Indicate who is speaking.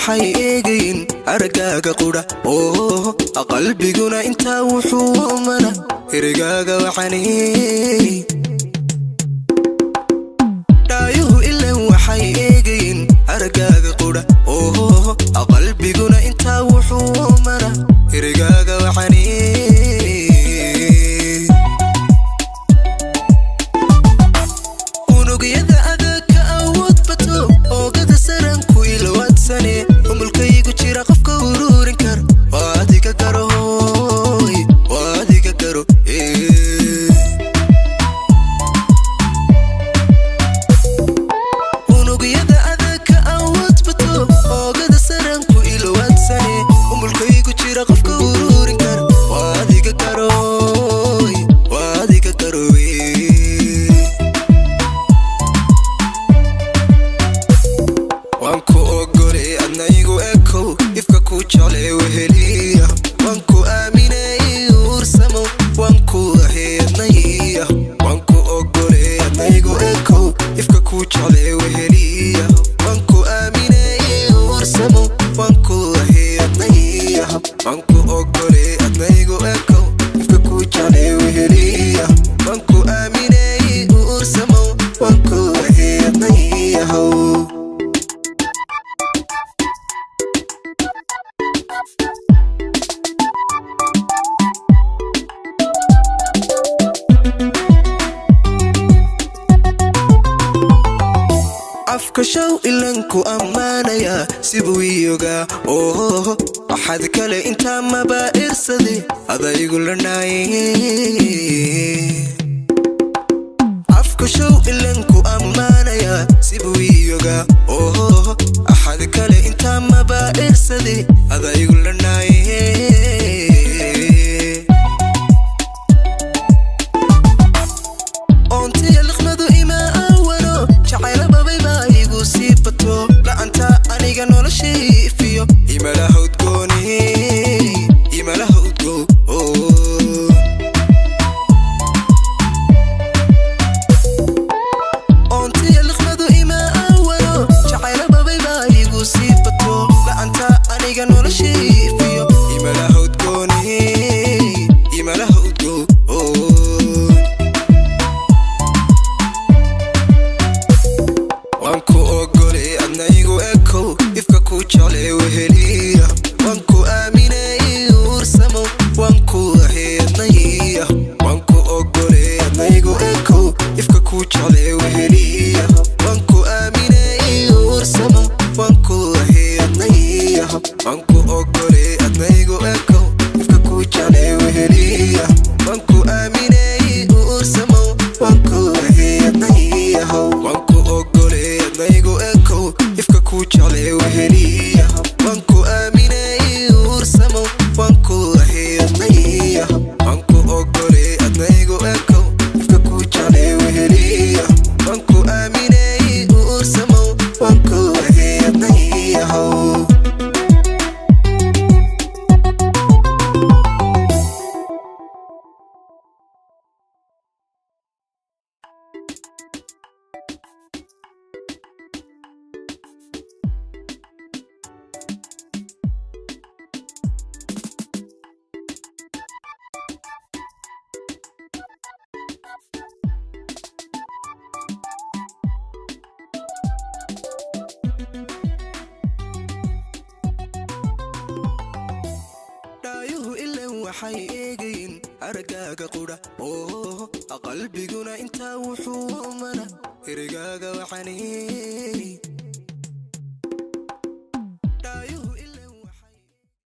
Speaker 1: Waxay eegayin aragaaga qudha oo qalbiguna intaa wuxuu mana erigaaga waxani. Dhaayuhu ilan waxay eegayin aragaaga qudha oo qalbiguna intaa wuxuu mana erigaaga waxani. Unugyada adag ka awood bato oogada saranku ilwaadsane umulkaygu jira qofka ururin kar waa adiga garo hooy, waa adiga garo. Unugyada adag ka awood bato oogada saranku ilwaadsane umulkaygu jira qofka ururin kar waa adiga garo hooy, waa adiga garo. Waan ku ogolay adna igu ekow ifka ku jeclay weheliya, waan ku aaminay uursamo, waan ku ahay adnaya. Waan ku ogolay adna igu ekow ifka ku jeclay weheliya, waan ku aaminay uursamo, waan ku ahay adnaya. Waan ku ogolay adna igu ekow ifka ku jeclay weheliya, waan ku aaminay uursamo, waan ku ahay adnayahow. Afka show ilanku ammaanaya sibuu iyogaa oo waxaad kale intaa maba irsade adaygu lanaaye. Afka show ilanku ammaanaya sibuu iyogaa oo axad kale intaa maba irsade adaygu lanaaye. Oontiya liqmadu ima awano jacaylababay baa igu sii bato la'anta aniga noloshayfiyo imalaha udgooni imalaha udgo. Oontiya liqmadu ima awano jacaylababay baa igu sii bato la'anta aniga noloshayfiyo imalaha udgooni imalaha udgo. Waan ku ogolay adna igu ekow ifka ku jeclay weheliya, waan ku aaminay uursamo, waan ku ahay adnaya. Waan ku ogolay adna igu ekow ifka ku jeclay weheliya, waan ku aaminay uursamo, waan ku ahay adnaya. Waan ku ogolay adna igu ekow ifka ku jeclay weheliya, waan ku aaminay uursamo, waan ku ahay adnayahow. Waan ku ogolay adna igu ekow ifka ku jeclay weheliya, waan ku aaminay uursamo, waan ku ahay adnaya. Waan ku ogolay adna igu ekow ifka ku jeclay weheliya, waan ku aaminay uursamo, waan ku ahay adnayahow. Dhaayuhu ilan waxay eegayin aragaaga qudha oo qalbiguna intaa wuxuu mana erigaaga waxani.